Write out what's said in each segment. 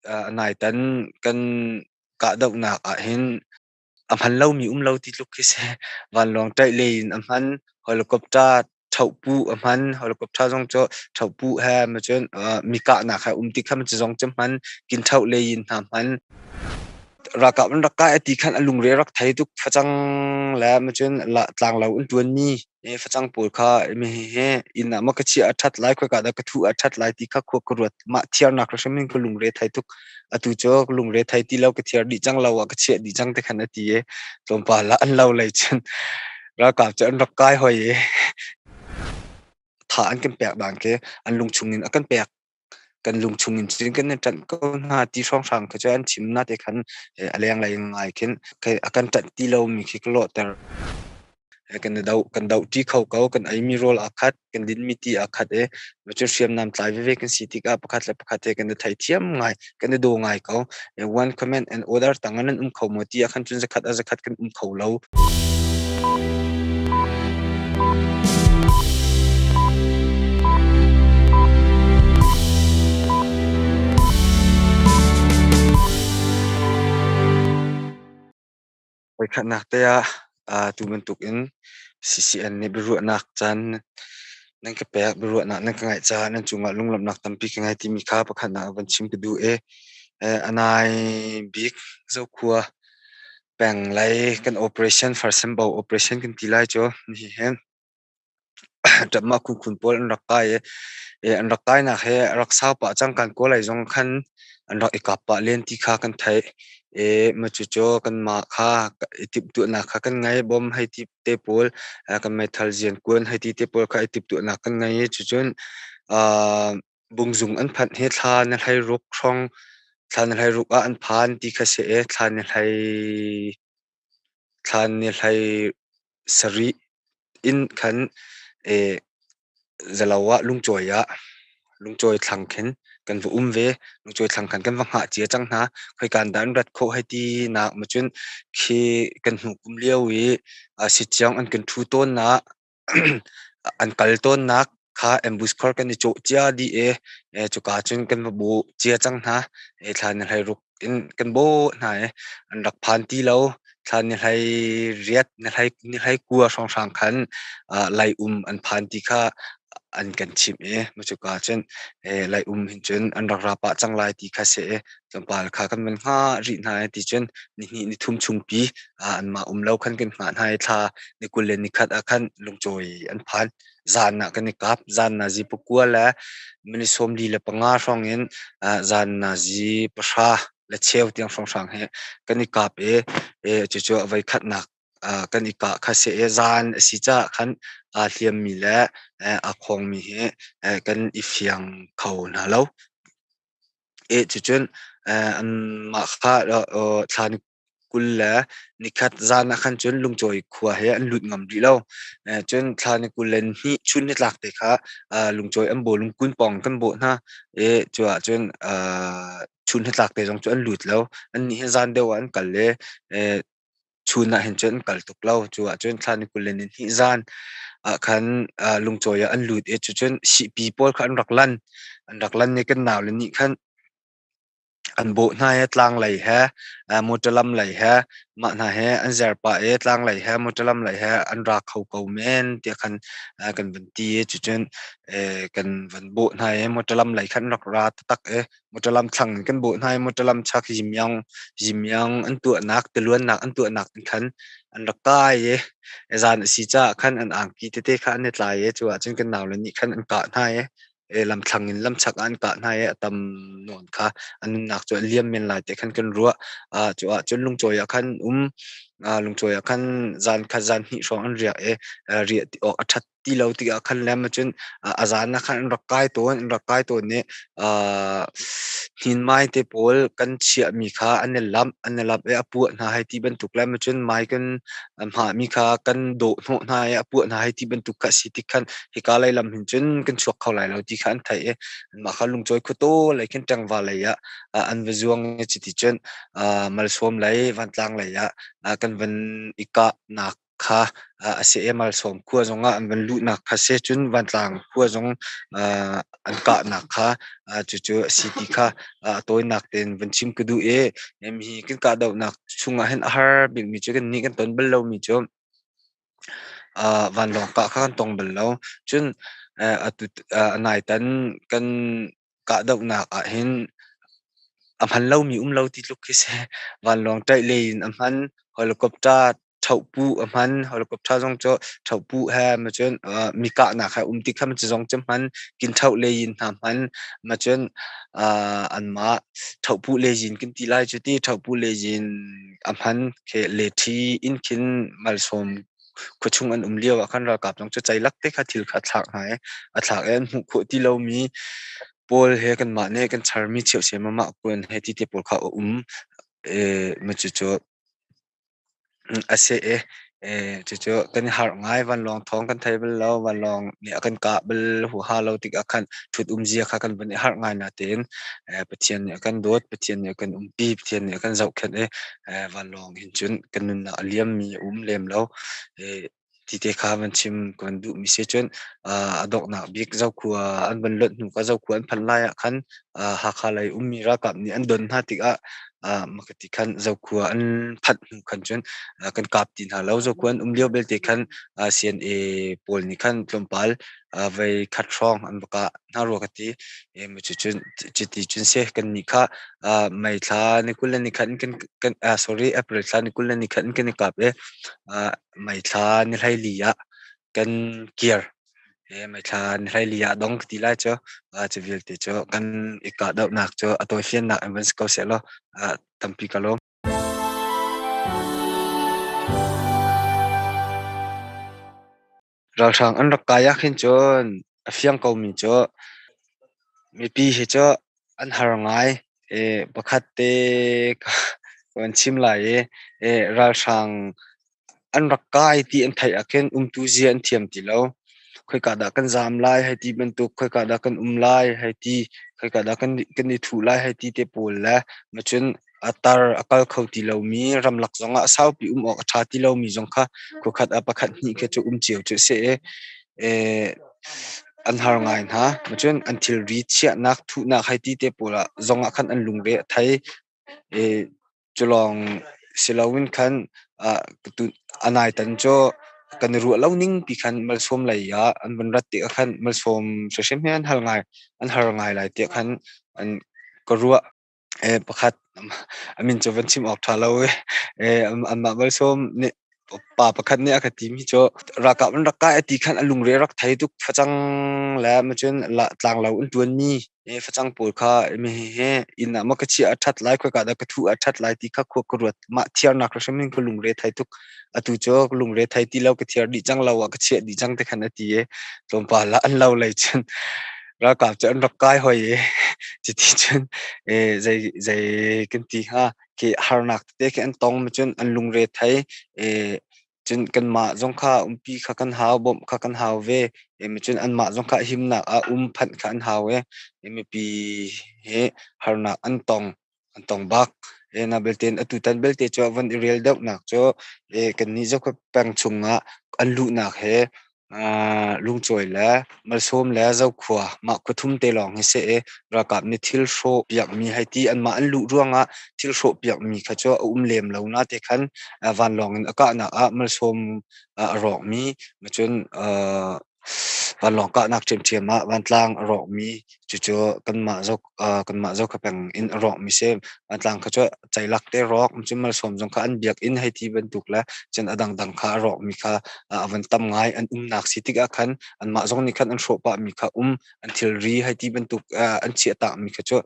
Naitan kan kahdohnak ahhin a hman lomi um lo ti tluk khi si. Vanlawng ṭaih lei in a hman, helicopter ṭhohpuh a hman, helicopter zong cu ṭhohpuh he macun mi kahnak he um ti kha zong cu hman, kin ṭhoh lei in hna hman. Ralkap an rak kai a ti khan a lungre a rak thei tuk. Facang le macun tlanglo an ṭuanmi facang pawl kha hihi inn ah maw ka chiah a ṭhat lai, khoika dah ka thuh a ṭhat lai ti kha khua ka ruat. Mah thiarnak hrim in ka lungre thei tuk. Atu cu ka lungre thei ti lo, ka thiar dih cang lo ah ka chiah dih cang ti khan a ti i tlawmpal ah an lo lei cun ralkap cu an rak kai hoi i tha an kan pek dan khi an lungchung in a kan pek. Kan lungchung in cun kan i ṭanh ko hna ti hrawnghrang kha cu an chim na te khan a lenglei ngai khin a kan ṭanh ti lomi khi ka lawhter. Kan i doh kan dohṭi kho ko, kan eimi rawl aa khat, kan dinmi ti aa khat i cu hriamnam tlai veve kan si tikah pakhat le pakhat he kan i theithiam ngai, kan i daw ngai ko. One comment and order tang ah nan um kho maw ti ah khan cun zakhat a zakhat kan um kho lo. Voikhatnak te ah tu bantukin CCN nih biaruahnak caan nan ka pek, biaruahnak nan ka ngaih caah nan cungah lunglawmhnak tampi ka ngei timi kha pakhatnak ah van chim ka duh i a nai bik Zokhua peng lei kan operation Farsembo operation kan ti lai cu nihin Ṭapmah khunkhun pawl an rak kai i an rak kainak hi a rak sau pah cang. Kan kawl lei zong khan an rak i kap pah len ti kha kan theih i cucu kanmah kha i timhtuahnak kha kan ngei. Bom hei ti te pawl, kan meithal ziankuan hei ti te pawl kha i timhtuahnak kan ngei i cucun Bungzung an phanh hi thla ni 16 hrawng, thla ni 16 ah an phan ti kha si i thla ni hlei thla ni 17 in khan zalo ah lungcawi ah lungcawi thlang khin kan va um ve. Lungcawi thlang khan kan va hngah cia cang hna. Khoikan dah an rat khawh hei ti nak ma cun khi kan hnu kum lio i siciang an kan ṭhu tawnnak an kal tawnnak kha ambush khor kan i cawh cia dih i cuka cun kan va bawh cia cang hna. Thla ni 16 in kan bawh hna i an rak phan ti lo. Thla ni 18, ni 19 hrawnghrang khan Laium an phan ti kha an kan chimh i cuka cun Laium hin cun an rak ra pah cang lai ti kha si i tlawmpal kha kan van hngah rih hna i ti cun nihnih nithum chungpi anmah um lo khan kan hngah hna i thla ni 21 ah khan lungcawi an phan. Zan ah kan i kap. Zan nazi 9 le minute 45 hrawng in zan nazi 10 le cheu tiang hrawnghrang he kan i kap i cucu a voikhatnak kan i kah kha si i zan a si caah khan aa hliammi le aa khawngmi hi kan i fiang kho hna lo. Cucun anmah kha thla ni 21 zan ah khan cun Lungcawi khua he an lut ngam rih lo. Cun thla ni 22 chun nitlak te kha Lungcawi an bawlung kun pawng kan bawh hna i cu ahcun chun nitlak te zong cu an lut lo. Annih hi zan deuh ah an kal i chun ah hin cun an kal tuk lo. Cu ahcun thla ni 22 zan ah khan lungcawi ah an lut i cucun sihpi pawl kha an rak lan. An rak lan i kan naule nih khan an bawh hna i tlanglei he motor lam lei he mah hna he an zer pah i tlanglei he motor lam lei he an ra kho ko men tiah khan kan van ti i cucun kan van bawh hna i motor lam lei khan rak ra taktak i Motor lam thlang in kan bawh hna i motor lam chak Yimyang Yimyang an tuahnak tiluannak an tuahnak in khan an rak kai i zan a si caah khan an angki tete kha an i tlai i cu ahcun kan naule nih khan an kah hna i lamthlang in lamchak ah an kah hna i a tam nawn kha an nunnak cu a liam men lai ti khan kan ruah. Cu ahcun lungcawi ah khan um lungcawi ah khan zan khat zan hnih hrawng an riak i riah ti awk a ṭhat ti lo tikah khan le cun a zan ah khan an rak kai tawn an rak kai tawn i hninmai te pawl kan chiahmi kha an i lamh an i lamh i a puah hna hei ti bantuk le cun mai kan hmahmi kha kan dawh hnawh hna i a puah hna hei ti bantuk kha a si tik khan hika lei lam hin cun kan chuak kho lai lo ti kha an theih i mah kha lungcawi khuataw lei khin ṭengva lei ah an va zuang i cuti cun malsawm lei vantlang lei ah kan van i kahnak. kha a si i Malsawm khua zongah an van luhnak kha si. Cun Vantlang khua zong an kahnak kha cucu a si ti kha a tawinak tein van chim ka duh i hi kan kahdohnak chungah hin a har bikmi cu kannih kan ton bal lomi cu vanlawng kah kha kan tong bal lo. Cun atu naitan kan kahdohnak ahhin a hman lomi um lo ti tluk khi si. Vanlawng ṭaih lei in a hman, helicopter ṭhohpuh a hman, helicopter zong cu ṭhohpuh he macun mi kahnak he um ti kha cu zong cu hman, kin ṭhoh lei in hna hman, macun anmah ṭhohpuh lei in kan ti lai cu ti, ṭhohpuh lei in a hman khi leṭhi in khin malsawm khuachung an um lio ah khan ralkap zong cu ceilak te kha thil kha a thlak hna i a thlak i an hmuh khawh ti lomi pawl he kanmah nih kan charmi cheuhsem mah kuan he ti te pawl kha a um i cucu a si i cucu kan i harh ngai. Vanlawng thawng kan thei bal lo, vanlawng nih a kan kah bal huaha lo tikah khan ṭhut um zia kha kan van i harh ngai natein Pathian nih a kan dawt, Pathian nih a kan umpi, Pathian nih a kan zohkhenh i vanlawng hin cun kan nunnak a liammi a um lem lo. Ti te kha van chim ka van duhmi si. Cun a donghnak bik Zokhua an van lonh hnu ka Zokhua an phanh lai ah khan Hakha lei ummi ralkap nih an don hna tikah mah ti khan Zokhua an phanh hnu khan cun kan kap ti hna lo. Zokhua an um lio belte khan CNA pawl nih khan tlawmpal vei khat hrawng an va kah hna rua ka ti. Cucun cuti cun si kannih kha May thla ni 20 le ni khat in kan sorry April thla ni 20 le ni khat in kan i kap i May thla ni 14 ah kan kir. May thla ni 14 ah dong ka ti lai cu. Cu vialte cu kan i kahdohnak cu a tawifiannak in van si ko sehlaw tampi ka lawm. Ralhrang an rak kai ah khin cun a fiang komi cu mipi hi cu an har ngai. Pakhat te ka van chim lai i ralhrang an rak kai ti an theih ah khin umtu zia an thiam ti lo. Khoika dah kan zaam lai hei ti bantuk, khoika dah kan um lai hei ti, khoika dah kan i thuh lai hei ti te pawl le macun a tar a kal kho ti lomi ramlak zongah saupi um awk a ṭha ti lomi zong kha khuakhat ah pakhat hnih khi cu um cio cu a si i an har ngai hna. Cun an thilri chiahnak thuhnak hei ti te pawl ah zongah khan an lungre a thei i cu lawng si loin khan a naitan cu kan i ruah lo ning pi khan malsawm lei ah an van rat tikah khan malsawm hrimhrim hi an hal ngai an har ngai lai tiah khan an ka ruah. Pakhat a min cu van chim awk ṭha lo i anmah malsawm nih pa pakhat nih a ka timi cu ralkap an rak kai a ti khan a lungre a rak thei tuk. Facang le macun tlanglo an ṭuanmi facang pawl kha hihi inn ah maw ka chiah a ṭhat lai, khoika dah ka thuh a ṭhat lai ti kha khua ka ruat. Mah thiarnak hrim in ka lungre thei tuk. Atu cu ka lungre thei ti lo, ka thiar dih cang, lo ah ka chiah dih cang ti khan a ti i tlawmpal ah an lo lei cun ralkap cu an rak kai hoi i cuti cun zei zei kan ti hnga khi harnak tete khi an tong cun an lungre thei. Cun kanmah zong kha umpi kha kan hau, bawmh kha kan hau ve. Cun anmah zong kha himnak ah um phanh kha an hau i mipi hi harnak an tong. An tong bak. Na belte atutan belte cu van i rel deuhnak cu kannih Zokhua peng chungah an luhnak he lungcawi le malsawm le Zokhua mah khua thum te lawng hi si i ralkap nih thil hrawh piakmi hei ti anmah an luh ruangah thil hrawh piakmi kha cu a um lem lo na te khan vanlawng in a kahnak ah malsawm a rawkmi cun vanlawng kahnak ṭhiamṭhiam ah vantlang a rawkmi cucu kanmah Zokhua peng in a rawkmi si. Vantlang kha cu ceilak te rawk, cun malsawm zong kha an biakinn hei ti bantuk le cun a dangdang kha a rawkmi kha a van tam ngai. An umnak si tikah khan anmah zong nih khan an hrawh pahmi kha um, an thilri hei ti bantuk an chiahtakmi kha cu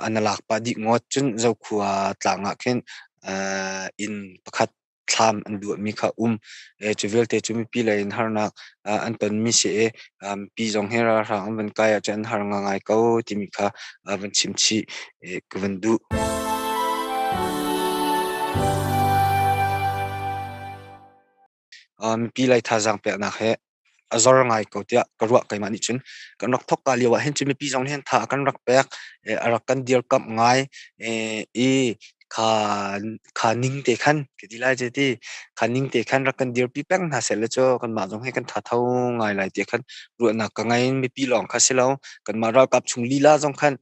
an lak pah dih ngawt. Cun Zokhua tlang ah khin inn pakhat thlam an duahmi kha um. Cu vialte cu mipi lei in harnak an tonmi si i mipi zong hi ralhrang an van kai ahcun an har ngai ko timi kha van chim chih ka van duh. Mipi lei thazaang peknak he a zor ngai ko tiah ka ruah. Keimah nih cun kan rak thawk ka lio ah hin cu mipi zong nih hin tha a kan rak pek, a rak kan dirkamh ngai i. Kha kha ning te khan ka ti lai cu ti. Kha ning te khan rak kan dirpi peng hna sehlaw cu kanmah zong hi kan thatho ngai lai ti khan ruahnak ka ngei. Mipi lawng kha si lo, kanmah ralkap chung lila zong khan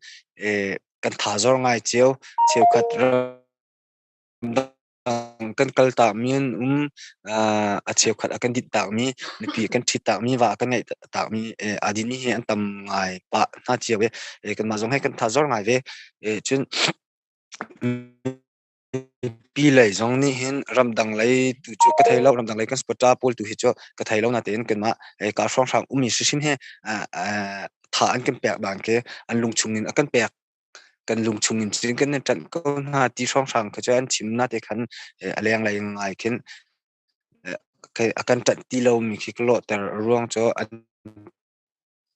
kan thazor ngai cio. Cheukhat kan kaltakmi an um. A cheukhat a kan dinhtakmi, nupi a kan ṭhittakmi, va a kan ngeihtakmi aa dinmi hi an tam ngai pah hna cio i kanmah zong hi kan thazor ngai ve. Cun mipi lei zong nih hin ramdang lei tu cu ka thei lo, ramdang lei kan supporter pawl tu hi cu ka thei lo natein kanmah hika hrawnghrang ummi hrimhrim hi tha an kan pek dan khi an lungchung in a kan pek. Kan lungchung in cun kan i ṭanh ko hna ti hrawnghrang kha cu an chim nate khan a lenglei ngai khin a kan ṭanh ti lomi khi ka lawhter. A ruang cu an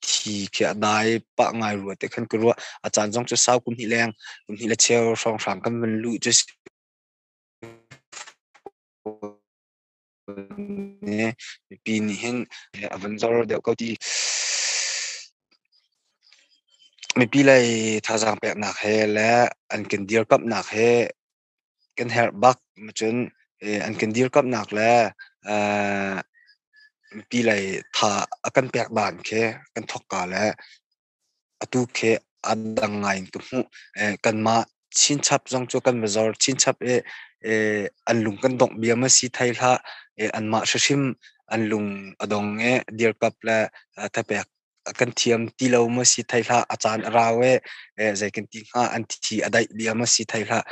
thi khi a dai pah ngai rua ti khan ka ruah. A caan zong cu sau kum hnih leng, kum hnih le cheu hrawnghrang kan van luh cu mipi nih hin a van zor deuh ko ti. Mipi lei thazaang peknak he le an kan dirkamhnak he kan herh bak. Cun an kan dirkamhnak le mipi lei tha a kan pek dan khi kan thawkka le atu khi aa dang ngai in ka hmuh. Kanmah chinchap zong cu kan va zor chinchap i an lung kan dongh bia ma si thai hlah. Anmah hrimhrim an lung a dong i dirkap le thapek kan thiam ti lo maw si thai hlah. A caan a rau i zei kan ti hnga, an thi a daih bia maw si thai hlah.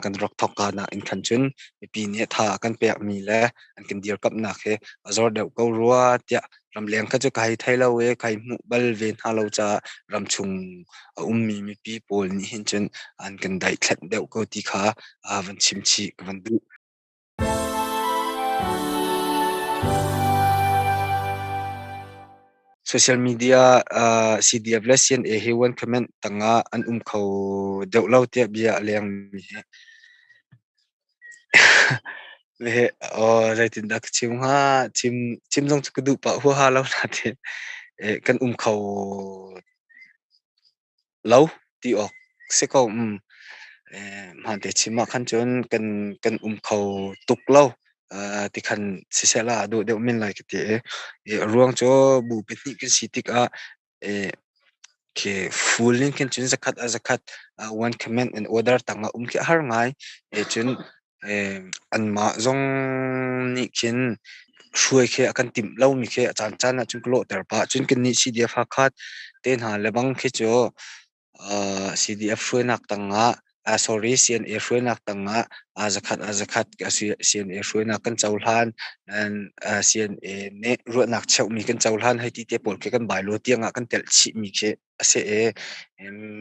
Kan rak thawkka nak in khan cun mipi nih tha a kan pekmi le an kan dirkamhnak hi a zor deuh ko rua tiah ramleng kha cu ka hei thei lo i ka hei hmuh bal ve hna lo caah ramchung a ummi mipi pawl nih hin cun an kan daithlenh deuh ko ti kha van chim chih ka van duh. Social media CDF le CNA hi one comment tangah an um kho deuh lo tiah bia a lengmi hi zeitindah ka chim hnga? Chim zong cu ka duh pah huaha lo nain kan um kho lo ti awk si ko. Hmaante chim ah khan cun kan um kho tuk lo. Tikhan siseh la a dawh deuh men lai ka ti i a ruang cu bu pahnih kan si tikah khi full in khin cun zakhat ah zakhat one comment and order tangah um khi a har ngai. Cun anmah zong nih khin hruai khi a kan timh lomi khi a caancaan ah cun ka lawhter pah. Cun kannih CDF Hakha te hna lebang khi cu CDF hruainak tangah sorry CNA hruainak tangah zakhat ah zakhat CNA hruainak kan cohlan. CNA nih ruahnak cheuhmi kan cohlan hei ti te pawl khi kan bylaw tiangah kan telh chihmi khi a si i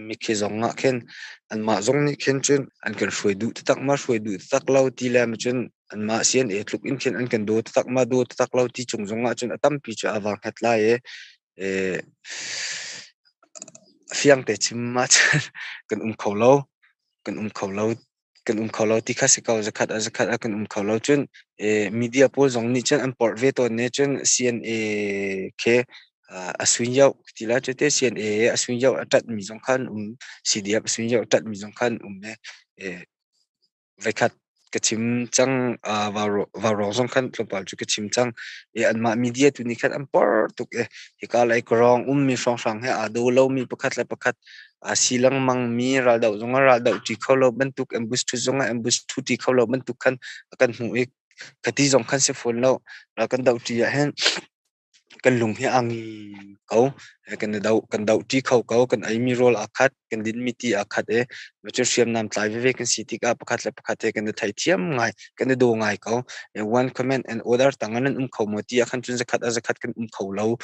mikhi zong ah khin anmah zong nih khin cun an kan hruai duh taktak ma hruai duh taktak lo ti le cun anmah CNA tluk in khin an kan daw taktak ma daw taktak lo ti cung zong ah cun a tampi cu a vang het lai i fiang te chim ah cun kan um kho lo kan um kho lo kan um kho lo ti kha si ko. Zakhat ah zakhat ah kan um kho lo. Cun media pawl zong nih cun an porh ve tawn ne. Cun CNA khi a suin yoh ti la cu te CNA a suin yoh a ṭat mi zong khan um, CDF a suin yoh a ṭat mi zong khan um e. Voikhat ka chim cang, vaurawng zong khan tlawmpal cu ka chim cang i anmah media tu nih khan an porh tuk i hika lei kawrong ummi hrawnghrang he aa daw lomi, pakhat le pakhat aa si lengmangmi, raldoh zong ah raldoh ṭi kho lo bantuk, ambush ṭhut zong ah ambush ṭhu ṭi kho lo bantuk khan a kan hmuh i khati zong khan si fawn lo. Ral kan doh ṭi ah hin kan lung hi aa ngi ko. Kan i doh kan doh ṭi kho ko. Kan eimi rawl aa khat, kan dinmi ti aa khat i cu hriamnam tlai veve kan si tikah pakhat le pakhat he kan i theithiam ngai, kan i daw ngai ko. One comment and order tang ah nan um kho maw ti ah khan cun zakhat ah zakhat kan um kho lo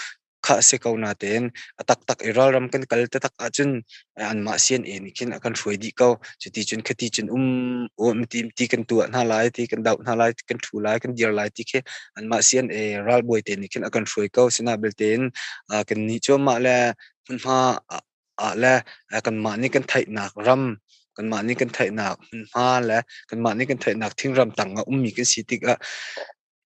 kha a si ko natein a taktak i ralram kan kal taktak ahcun anmah CNA nih khin a kan hruai dih ko. Cuti cun khati cun um um ti ti kan tuah hna lai, ti kan doh hna lai, kan ṭhu lai, kan dir lai ti khi anmah CNA ralbawi te nih khin a kan hruai ko. Sina belte in kannih cu mah le hmunhma ah le kanmah nih kan theihnak ram, kanmah nih kan theihnak hmunhma le kanmah nih kan theihnak thingram tang ah ummi kan si tikah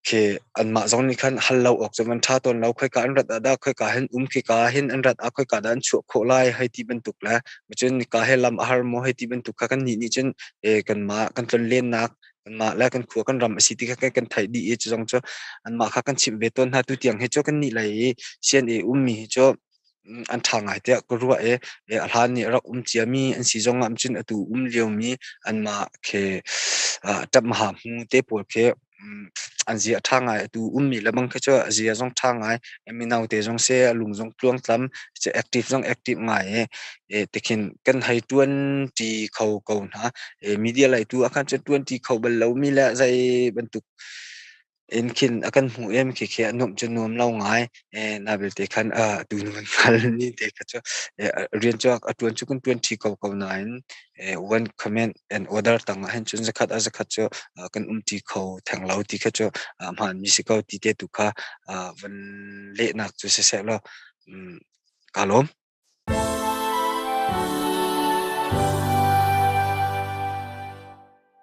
Khi anmah zong nih khan hal lo awk cu van ṭha tawn lo. Khoika an rat ah dah khoika hin um khika hin an rat ah khoika dah an chuah khawh lai hei ti bantuk le cun nika he lam a har maw hei ti bantuk kha kannih nih cun kanmah kan tlonlennak kanmah le kan khua kan ram a si ti kha kan theih dih i cu zong cu anmah kha kan chimh ve tawn hna. Tutiang hi cu kannih lei i CNA ummi hi cu an ṭha ngai tiah ka ruah i a hlan nih a rak um ciami an si zong ah cun atu um liomi anmah khi ṭapmaha hmu te pawl khi an zia a ṭha ngai. Atu ummi lebang khi cu a zia zong ṭha ngai, mino te zong si, a lung zong tluangtlam, active zong active ngai i tikhin kan hei ṭuan ṭi kho ko hna. Media lei tu ah khan cun ṭuan ṭi kho bal lomi le zei bantuk in khin a kan hmuh em khi khi a nuamh cu nuam lo ngai. Na belte khan tu nu kan hngal ni te kha cu rian cu a tuan cu kan tuan ṭhi ko ko nain one comment and order tang ah hin cun zakhat a zakhat cu kan um ṭi kho theng lo ti kha cu hmaan mi si ko ti te tu kha van lehnak cu siseh law kaa lawm.